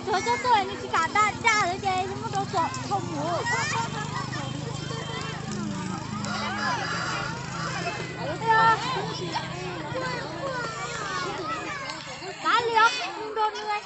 Cov coj tuaj nws tsis kam da da lawm ces muab rau tsom thau mus. Kav liam nrog nws.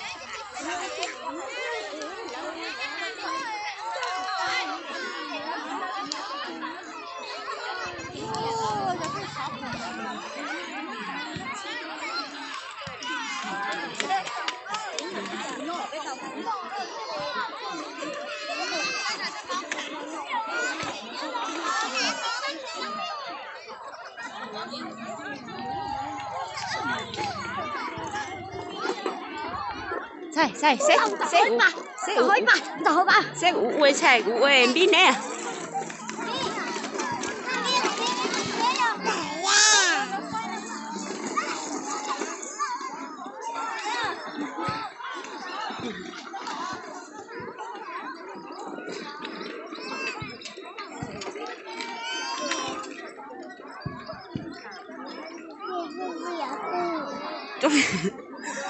Ntxhais, ntxhais, seb, seb kuv, seb kuv, seb kuv ua ntxhais, kuv ua npib neb.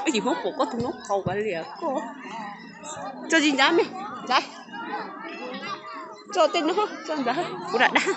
Tsis muab pom koj tus noob qau kav liam koj. Tso tsis ntsav me, ntsav. Tso tej no, tso ntawd, kuv lam dag.